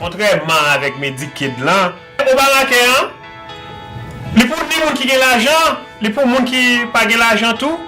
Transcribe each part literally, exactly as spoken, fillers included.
Kontrèman avèk Medicaid lan, Obamacare an, li pou ni moun ki gen lajan, li pou moun ki pa gen lajan tou.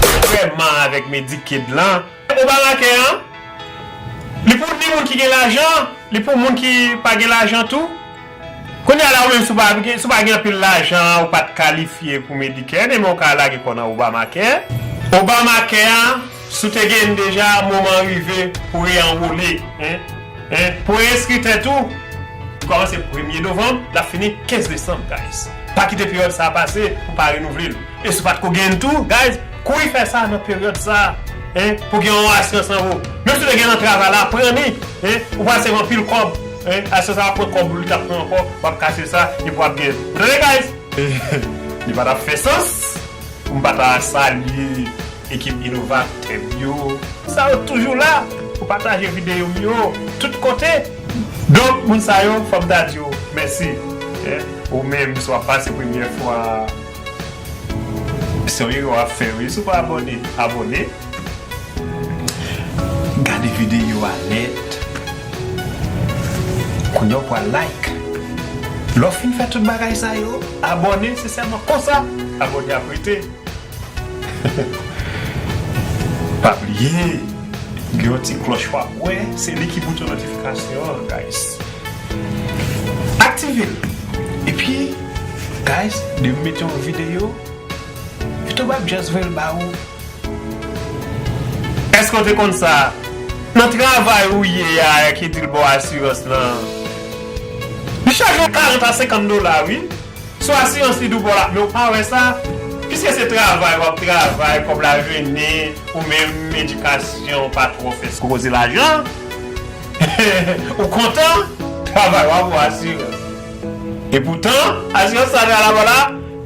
Kontrèman avèk Medicaid lan, Obamacare an, li pou ni moun ki gen lajan, li pou moun ki pa gen lajan tou. Kounye a la, ou menm, si w pa gen, si w pa gen anpil lajan, ou pa t kalifye pou Medicare, men ou ka lage kò nan Obamacare. Obamacare an, si w te gen l deja, moman an rive pou w reanwole, en, en, pou w enskri tèt ou. Li kòmanse premye novanm, l ap fini kenz desanm, guys. Pa kite peryòd sa a pase pou w pa renouvle l. E si w pa t ko gen l tou, guys, kouri fè sa nan peryòd sa a, en, pou gen yon asirans nan men w. Menm si w te gen nan travay la, pran li, en, ou pral sèvi anpil kòb, en, asirans sa va pran kòb ou, li t ap pran ankò, w ap kase sa, epi w ap gen. Ou tande, guys? Li pa t ap fè sans pou m pa ta salye ekip inovatè m yo. Sa yo toujou la pou pataje videyo m yo tout kote. Donk, moun sa yo, fò m ta di w mèsi. Eh, ou menm, si w ap pase premyè fwa, se yon erè w ap fè, wi. Si w pa abòne, abòne. Gade videyo a nèt. Kounye a w pral like. Lè w fin fè tout bagay sa yo, abòne, se sèlman konsa. Abòne ap rete. Pa bliye, gen yon ti klòch w ap wè, se li ki bouton notifikasyon an, guys. Aktive l. Epi, guys, depi m mete yon videyo, YouTube ap just voye l ba ou. Èske w te konn sa? Nan travay ou ye a, ki di l ba w asirans lan, li chaje w karant a senkant dola, wi. Sou asirans li di w ba w la, men w pa wè sa. Piske se travay, w ap travay, kòb la vini, ou menm edikasyon w pa twò fè. Koze lajan, ou kontan, travay w ap ba w asirans. Epoutan, asirans sa la, la, la,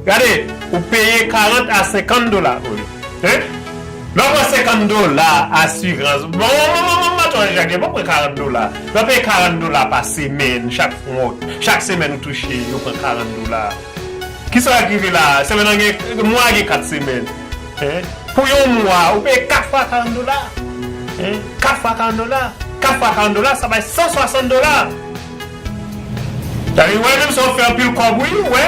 gade, ou peye karant a senkant dola pou li. Hein? Lè w pran senkant dola asirans, bon, bon, bon, bon, bon, bon, bon, bon, pran karant dola. Lè w peye karant dola pa semèn, chak mwa, chak semèn ou touche, yo pran karant dola. Kisa k rive la? Semèn nan gen, mwa gen kat semèn. Hein? Pou yon mwa, ou peye kat fwa karant dola. Hein? Kat fwa karant dola. Kat fwa karant dola, sa bay san swasant dola. Sa vle di, wè, menm si w fè anpil kòb, wi, wè.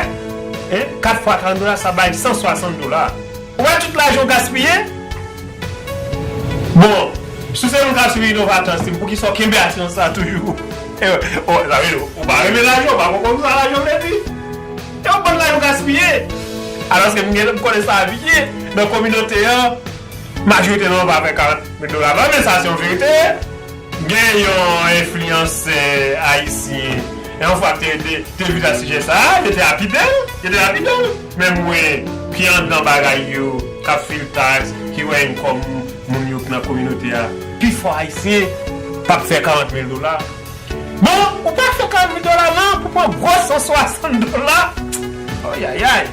Hein? Kat fwa karant dola, sa bay san swasant dola. Ou wè tout lajan w gaspiye? Bon, si w se moun k ap swiv Innovators Team, poukisa w kenbe asirans sa toujou? E, o, sa vle di, ou pa renmen lajan, ou pa konprann sa lajan vle di. E yon bann lajan w gaspiye. Alòske m gen, m konnen sa byen nan kominote an, majorite nan yo pa fè karant mil dola non, men sa se yon verite. Gen yon enfliyansè ayisyen, yon fwa te, te, te vin a sijè sa a, yo te lapide l, yo te lapide l. Men mwen, ki anndan bagay yo, k ap fil taks, ki wè income moun yo k nan kominote a, pifò ayisyen p ap fè karant mil dola. Bon, ou pa fè karant mil dola non, pou pran gwo san swasant dola. Ayayay.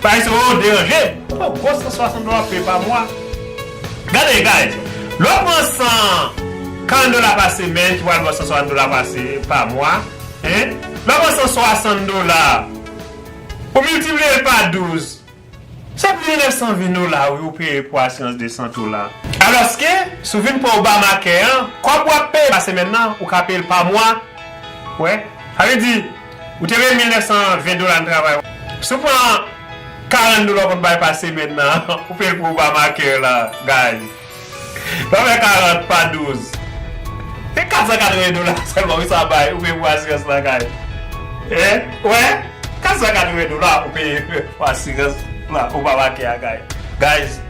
Bagay sa yo deranje. Pou pran gwo san swasant dola peye pa mwa. Gade, guys. Lè w pran san karant dola pa semèn, ki pral ba w san swasant dola pa se-, pa mwa, hein? Lè w pran san swasant dola, ou miltipliye l pa douz, se plis de nèf san ven dola, wi, ou peye pou asirans de sante w la. Alòske, si w vin pran Obamacare an, kòb w ap peye pa semèn nan, ou ka peye l pa mwa. Wè? Sa vle di, ou te peye mil nèf san ven dola nan travay. Si w pran karant dola w konn bay pa semèn nan, ou peye l pou Obamacare la, guys. Lè w fè karant pa douz, se kat san katreven dola sèlman, wi, sa bay, ou peye pou asirans la, guys. Hein? Wè? Kat san katreven dola ou peye pou asirans la, Obamacare a, guys. Guys,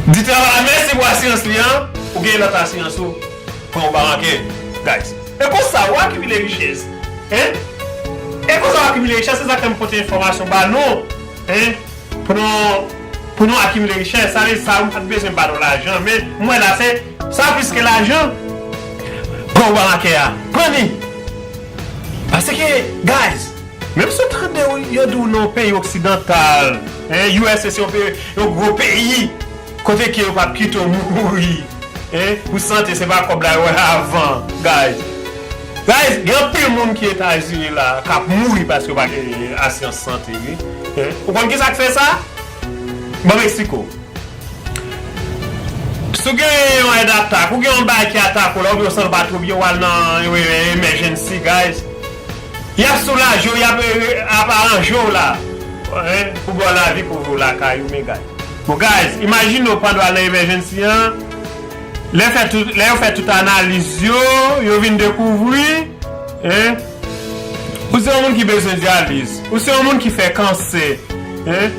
di travay la mèsi pou asirans li an, ou gen lòt asirans ou, pran Obamacare, guys. E konsa, ou akimile richès. Hein? E konsa, ou akimile richès, se sa k fè m pote enfòmasyon ba nou. Hein? Pou nou, pou nou akimile richès, sa vle di sa, ou pa t bezwen ba nou lajan, men m wè la, se, sa plis ke lajan. Pran Obamacare a, pran li. Paske, guys, menm si w tande yo di w nan yon peyi oksidantal, hein, U S A se yon peyi, yon gwo peyi, kote ke yo p ap kite w mouri, hein, pou sante, se pa kòb la yo wè avan, guys. Guys, gen anpil moun ki Etazini la k ap mouri paske yo pa gen asirans sante, wi. Ou konn ki sa k fè sa? Ban m eksplike w. Si w gen yon heart attack, ou gen yon bagay ki atake w la, oubyen w santi w pa twò byen, w al nan emergency, guys. Y ap soulaje w, y ap, ap aranje w la. Pou ba w lavi, pou w lakay ou, men guys. Bon, guys, imajine w pandan w al nan emergency an, lè fè tout, lè yo fè tout analiz yo, yo vin dekouvri, en, ou se yon moun ki bezwen dyaliz, ou se yon moun ki fè kansè, en,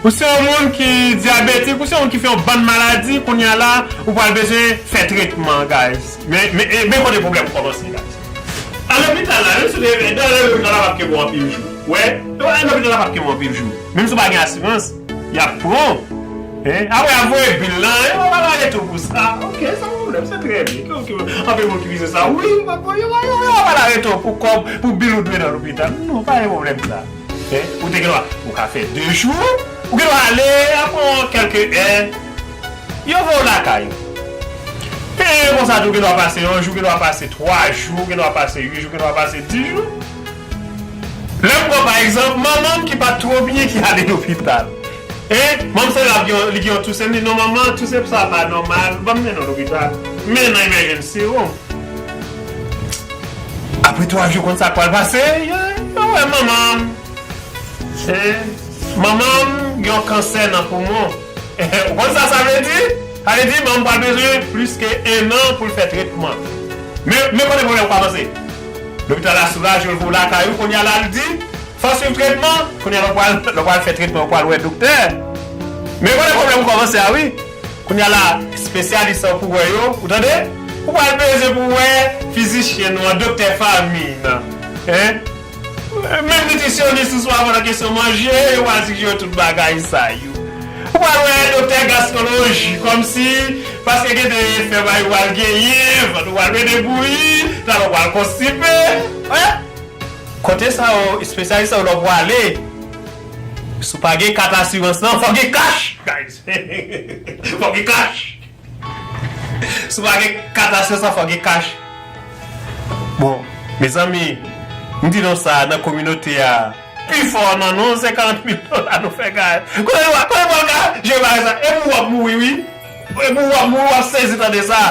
ou se yon moun ki dyabetik, ou se yon moun ki fè yon bann maladi, kounye a la, ou pral bezwen fè tretman, guys. Men, men, e, men kote pwoblèm kòmanse, guys. A lopital la, menm si w te, dan lopital la p ap kenbe w anpil jou. Wè, lopital la p ap kenbe w anpil jou. Menm si w pa gen asirans, y ap pran w. En, apre y ap voye bil lan, en, yo pa pral arete w pou sa. Ok, sa pa pwoblèm, se trè byen. Ki, ki, anpil moun ki vize sa. Wi, yo pa, yo pa, yo pa pral arete w pou kòb, pou bil ou dwe nan lopital. Non, pa gen pwoblèm sa. En, ou te gen dwa, ou ka fè de jou, ou gen dwa ale, apre kèlke è, yo voye w lakay ou. E konsa tou, ou gen dwa pase yon jou, ou gen dwa pase twa jou, ou gen dwa pase uit jou, ou gen dwa pase dis jou. Lè m pran pa egzanp, manman m ki pa t twò byen ki ale lopital. E manman m se la li gen yon touse, m di, "Non, manman, touse sa pa nòmal, ban m mennen w lopital." Men nan emergency room. Apre twa jou, konn sa k pral pase, yo, yo wè manman m. E manman m gen yon kansè nan poumon. Ou konn sa sa vle di? Sa vle di manman m pral bezwen plis ke en an pou l fè tretman. Men, men kote pwoblèm kòmanse. Lopital la soulaje w, l voye w lakay ou, kounye a la l di, fò w swiv tretman, kounye a la w pral, lè w pral fè tretman, w pral wè doktè. Men kote pwoblèm kòmanse a wi. Kounye a la, espesyalis sa w pou wè yo, ou tande? Ou pral bezwen pou wè fizisyen nou an, doktè fanmi nan. En? Menm nitrisyonis ou swa nan kesyon manje, yo pral sijere tout bagay sa yo. Ou pral wè doktè gastroloji, kòmsi, paske gen de efè bay ou pral genyen, vant ou pral mete bouyi, talè w pral konstipe. Wè? Kote sa yo, espesyalis sa yo lè w pwale, si w pa gen kat asirans lan, fò w gen kach, guys. Fò w gen kach. Si w pa gen kat asirans lan, fò w gen kach. Bon, mezanmi, m di nou sa nan kominote a, pifò nan nou, se karant mil dola nou fè kay. Kote nou, kote nou pral ka jere bagay sa? E pou w ap mouri, wi. E pou w ap mouri, w ap sezi tande sa.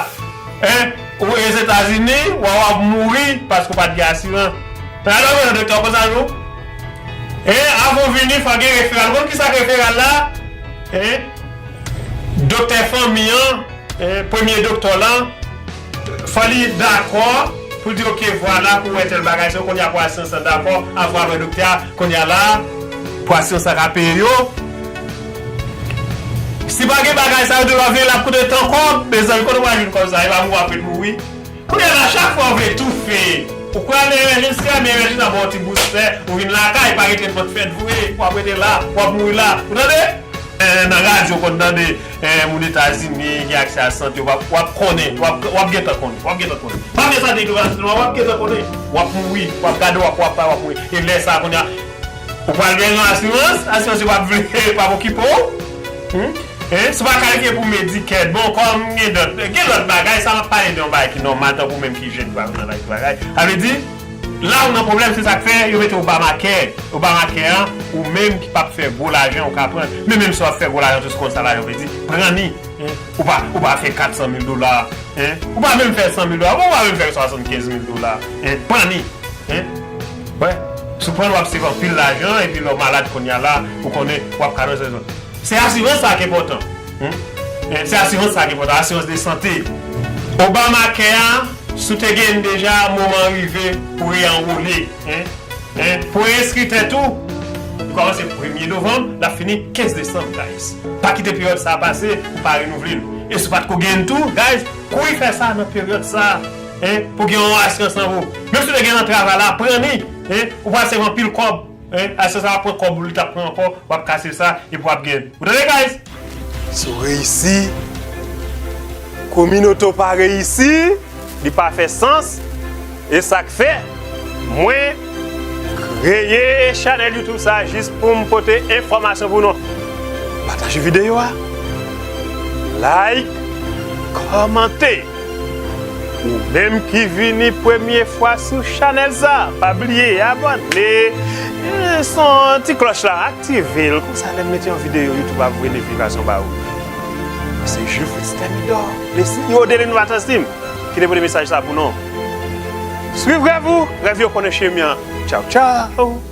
En? Ou Ozetazini, w ap mouri paske w pa t gen asirans. Men alò, men doktè, konsa nou. E avan w vini, fò gen referal. Ou konn ki sa k referal la? En? Doktè fanmi an, en, premye doktè w lan, fò li dakò pou l di, "Ok, vwala, pou wè tèl bagay, se kounye a pou asirans lan dakò, avan w al wè doktè a, kounye a la, pou asirans lan ka peye yo." Si pa gen bagay sa yo, de lè w vini la ap koute tan kòb, mezanmi, kote w pral jwenn kòb sa? E pa mouri w ap ret mouri. Kounye a la, chak fwa w vle toufe, ou kwè al nan emergency a, men emergency a ba w ti boustè, ou vin lakay, pa gen tretman k fèt vre, w ap rete la, w ap mouri la. Ou tande? Eh, nan radyo, w konn tande, eh, moun Etazini gen aksè a sante, w ap, w ap konnen, w ap, w ap gentan konnen, w ap gentan konnen. Pa gen sante ki fasil non, w ap gentan konnen. W ap mouri, w ap gade, w ap, w ap, w ap mouri. E lè sa a, kounye a, ou pral bezwen asirans, asirans yo p ap vle, p ap okipe w. Hmm? Eh, si w pa kalifye pou Medicaid, bon, kòm gen dòt, gen lòt bagay, sa m ap pale de yon bagay ki nòmal, tankou menm ki jèn, ki pa konn anyen nan bagay. Sa vle di, la ou nan pwoblèm, se sa k fè yo mete Obamacare. Obamacare an, ou menm ki p ap fè gwo lajan, ou ka pran. Men menm si w ap fè gwo lajan tou, se konn sa lajan vle di, pran li. Hein? Ou pa, ou pa fè kat san mil dola. Hein? Ou pa menm fè san mil dola. Bon, ou pa menm fè swasannkenz mil dola. Hein? Pran li. Hein? Wè. Si w pran l, w ap save anpil lajan, epi lè w malad kounye a la, ou konnen w ap ka nan sezon. Se asirans sa ki enpòtan. Hmm? Eh, se asirans sa ki enpòtan, asirans de sante. Obamacare a, si w te gen l deja, moman rive pou w reanwole. Hein? Eh, pou enskri tèt ou, li kòmanse premye novanm, l ap fini kenz desanm, guys. Pa kite peryòd sa a pase pou w pa renouvle l. E si w pa t ko gen l tou, guys, kouri fè sa nan peryòd sa a. Hein? Pou gen yon asirans nan men w. Menm si w te gen nan travay la, pran li. Hein? Ou pral save anpil kòb. Hein? Asirans sa a pran kòb ou, li t ap pran ankò, w ap kase sa, epi w ap gen. Ou tande, guys? Si w reyisi, kominote w pa reyisi, li pa fè sans. E sa k fè, mwen kreye chanèl YouTube sa a jis pou m pote enfòmasyon pou nou. Pataje videyo a, like, kòmante. Ou menm ki vini premye fwa sou chanèl sa, pa bliye abòne, eh, son ti klòch la, aktive l, konsa lè m mete yon videyo, YouTube ap voye notifikasyon ba ou. Se Jufritz Thermidor, le CEO de l'Innovators Team, ki te pote mesaj sa pou nou. Swiv rèv ou, rèv yo konnen chemen an. Tchaw, tchaw!